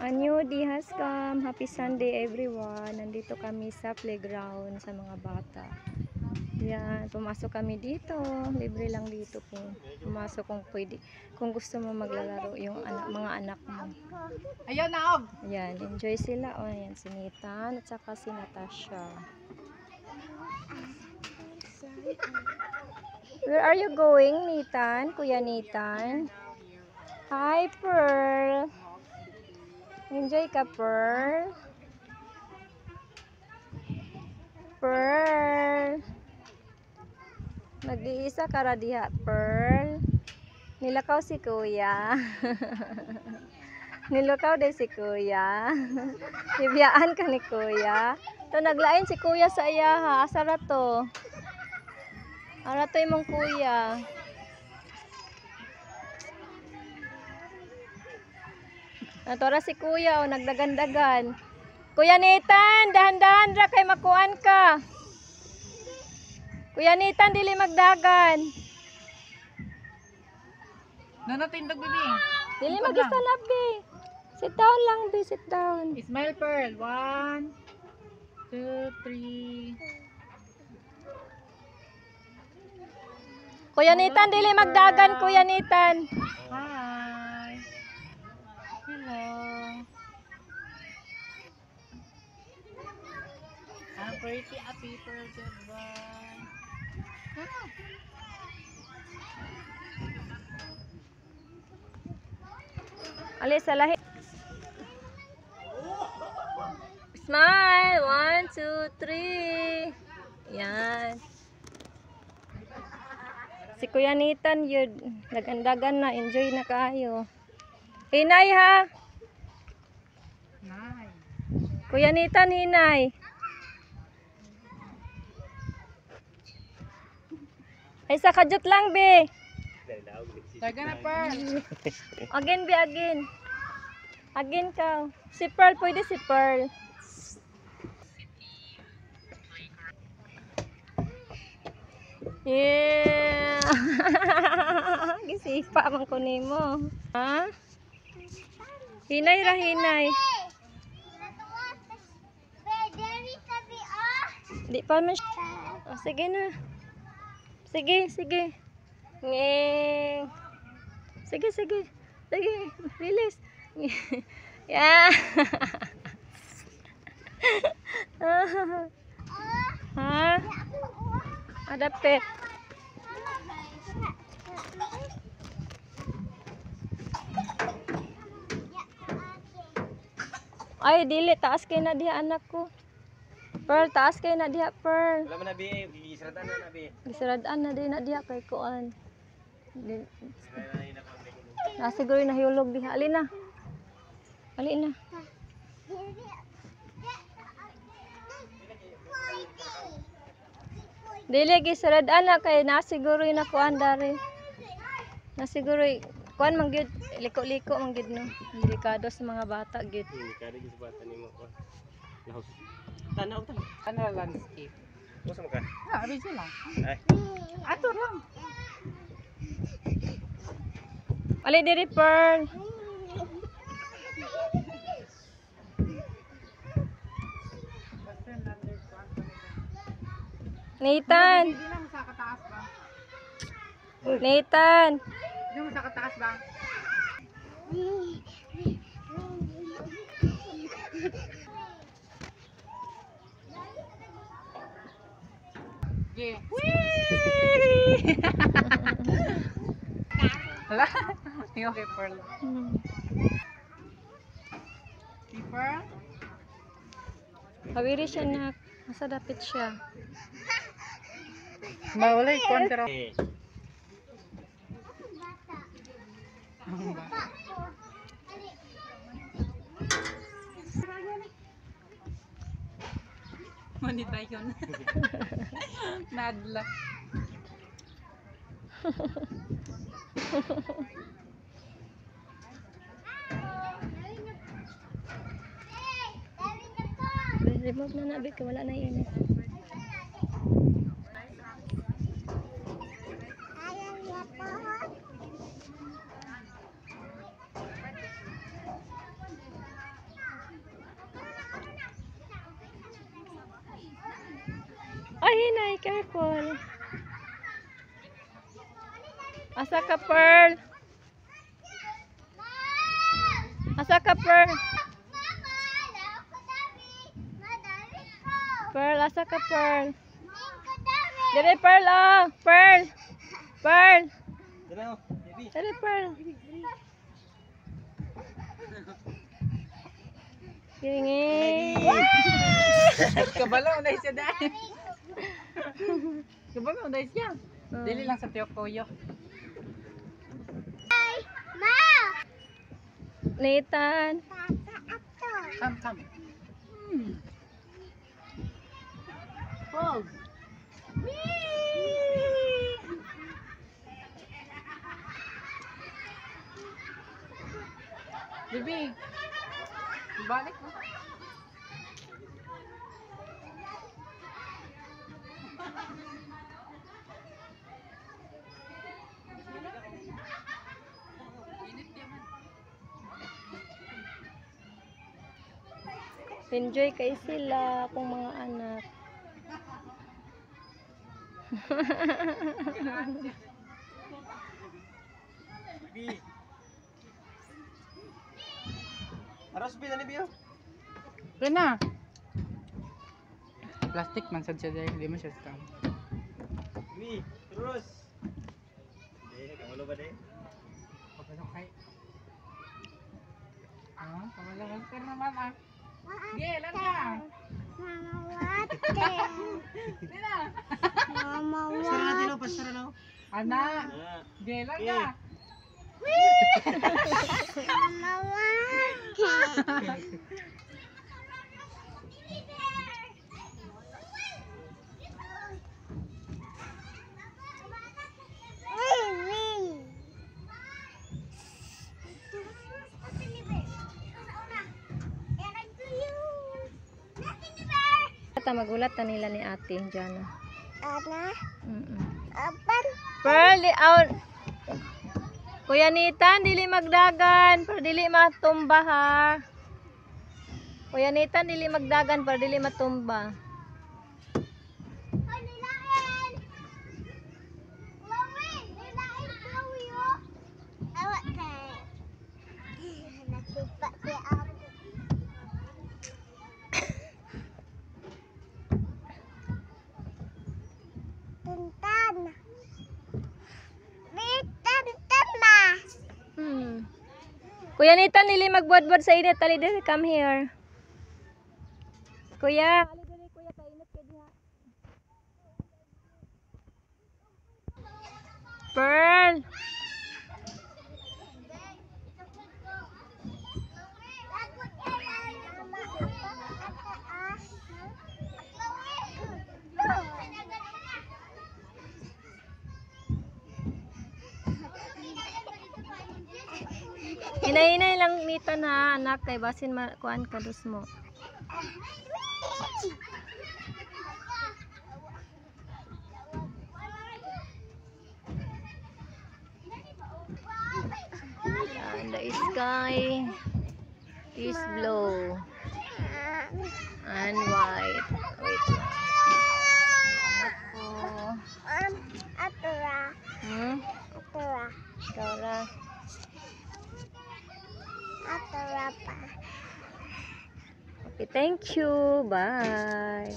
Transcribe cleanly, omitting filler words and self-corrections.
A new day has come. Happy Sunday, everyone. Nandito kami sa playground sa mga bata. Yan, pumasok kami dito. Libre lang dito po. Pumasok kung pwede. Kung gusto mo maglalaro yung anak, mga anak mo. Ayaw na, og. Ayan, enjoy sila. O, ayan, si Nathan at saka si Natasha. Where are you going, Nathan? Kuya Nathan? Hi, Pearl. Enjoy ka, Pearl. Pearl. Nag-iisa ka ra diha, Pearl. Nilakaw si Kuya. Nilakaw din si Kuya. Bibiyaan ka ni Kuya. To naglain si Kuya sa iya ha. Asa ra to? Ara to imong kuya. Natora si Kuya o nagdagandagan. Kuya Nathan, dahan-dahan ra kay makuan ka. Kuya Nathan, dili magdagan. Nanatindog, bibi. Dili mag-stand up, be. Sit down lang, be. Sit down. Smile, Pearl. One, two, three. Kuya Nathan, dili magdagan, Kuya Nathan. Hi. Hello. I'm pretty happy, Pearl. Goodbye. Ali, sa lahi. Smile! One, two, three. Yan. Si Kuya Nathan, yun. Nagandagan na. Enjoy na kayo. Hinay ha! Nice. Kuya Nathan, hinay. Ay, sa kadyot lang, be. Taga na, Pearl. Again, be, again. Again ka. Si Pearl, pwede si Pearl. Yeah! Gisipa man ko nimo. Ha? Hinay ra hinay. Di pa man siya. Oh, sige na. Sige, sige. Ngeng. Sige, sige. Sige, release. Yeah. Ha? Adapit. Ay, dili. Taas kay na diha, anak ko. Pearl, taas kay na diha, Pearl. Wala man na bi, gisratan na na bi. Gisradaan na din na diha kay kuan. Di, na siguro nahulog diha. Alina. Alina. Dili gisradaan na kay na siguro na kuan dari. Na siguro kuan man gyud liko-liko man gyud no. Delikado sa mga bata gyud. Delikado gyud sa bata nimo ko. Lahos. Tanaw ta. Ano landscape? Usa man ka? Ah, abi sila. Ay. Ato lang. Ali diri, Pearl. Basta another one. Nathan. Hindi lang sa kataas ba? Nathan. Hindi mo sa kataas ba? Yeah. Hala. Tingnan kay Pearl. Si Pearl? Hawiri siya na. Nasa dapit siya. Mawalay kontra. Eh. Manita yun. Nadla. Remove na na, Bik. Wala na init. Hinay, careful. Asa ka, Pearl? Asa ka, Pearl? Pearl, asa ka, Pearl? Dali, Pearl, oh! Pearl! Pearl! Dali oh, baby. Dali, Pearl. Gingi. Kabalo na siya dahil. Kabalo na siya. Dili lang sa tiyo koyo. Nathan. Come, come. Pog. Bibi. Balik mo. Enjoy kay sila akong mga anak. Baby. Aros bi dali bi oh. Rena. Plastic man sad siya dahil hindi mo siya scam. Baby, terus. Eh, kamu ba de? Kabalo kay. Ah, kabalo ka naman ah. Ge, lang ka. Rena. Pasara natin oh, pasara na oh. Ana, Ah. ge lang ka. Ata magulat na nila ni ate Jana. Pearl, di out. Kuya Nathan, dili magdagan para dili matumba ha. Kuya Nathan, dili magdagan para dili matumba. Kuya Nathan, dili magbuad-buad sa init. Ali diri, come here. Kuya. Ali diri, kuya, kainit kay diha. Pearl. Hinay-hinay lang Nathan ha, anak kay basin kuan ka mo. And the sky is blue and white. Wait lang. Anak ko. Hmm? Ikaw ra. Okay, thank you. Bye.